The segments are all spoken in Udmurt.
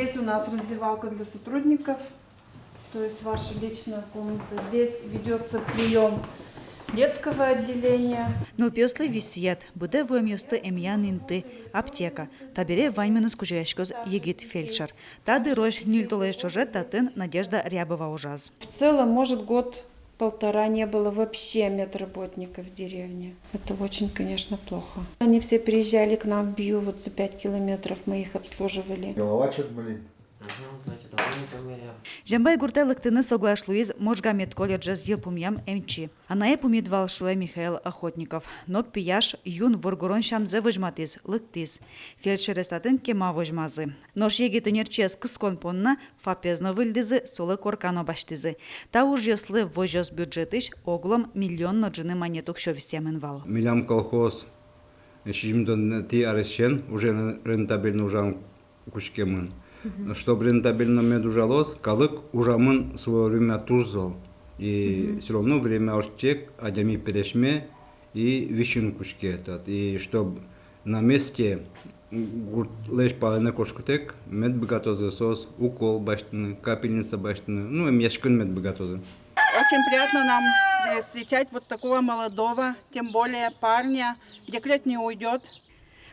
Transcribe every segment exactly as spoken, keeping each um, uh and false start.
Здесь у нас раздевалка для сотрудников, то есть ваша личная комната. Здесь ведётся приём детского отделения. Нылпиослы висъет, быдэ вуэмъёсты эмъян инты, аптека. Табере ваньмыныз кузёяськоз егит фельдшер. Та дырозь ньыль толэзь ӵоже татын Надежда Рябова ужаз. В целом, может, год-полтора не было вообще медработника в деревне. Это очень, конечно, плохо. Они все приезжали к нам в Бию, вот за пять километров мы их обслуживали. Голова чё-то болит. Мгм, давайте давление померяем. Зямбай гуртэ лыктыны соглаш луиз Можга медколледжез йылпумъям эмчи. Анае пумит вал, шуэ Михаил Охотников. Но пияш юн воргорон сямзэ возьматӥз, лыктӥз. Фельдшерез татын кема возьмазы. Нош егит ӧнерчиез кыскон понна ФАПез но выльдӥзы, солы корка но басьтӥзы. Та ужъёслы возёс бюджетысь оглом миллион но ӝыны манет уксё висъямын вал. Милям колхоз сизьымдонэтӥ арысен уже рентабельно ужан кутскемын. Мгм. Чтоб рентабельно мед ужалоз, калык ужамын в своё время туж зол. И всё равно время ортче ик, адями пересьме и висьыны кутске этот. И чтоб на месте гуртлэсь палэнэ кошкытэк мед быгатозы соос укол басьтыны, капельница басьтыны, ну, эмъяськыны мед быгатозы. Очень приятно нам, э, встречать вот такого молодого, тем более парня. В декрет не уйдёт.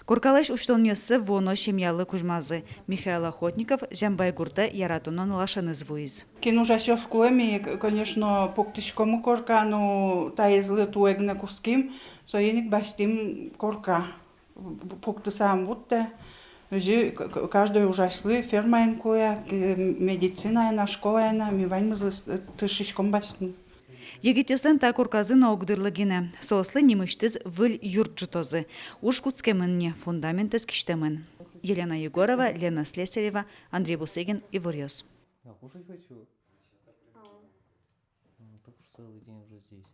Коркалэсь усьтонъёссэ вуоно семьялы кузьмазы. Михаил Охотников Зямбай гуртэ яратоно нылашеныз вуиз. Кин ужасьёс кулэ ми, к-, конечно, пуктӥськомы корка, но таизлы туэ гинэ кутским, соин ик басьтӥм корка. Пуктыса ум вуттэ. Озьы к-, к-, каждой ужасьлы, фермаын кулэ, к-, медицинаын но, школаын но, ми ваньмызлы с-, тыршиськом басьтыны. Егитъёслэн та корказы но огдырлы гинэ. Соослы нимысьтыз выль юрт ӝутозы. Уж кутскемын ни, фундаментэз кисьтэмын. Елена Егорова, Лена Слесарева, Андрей Бусыгин, «Иворъёс». Я кушать хочу. М, так уж целый день уже здесь.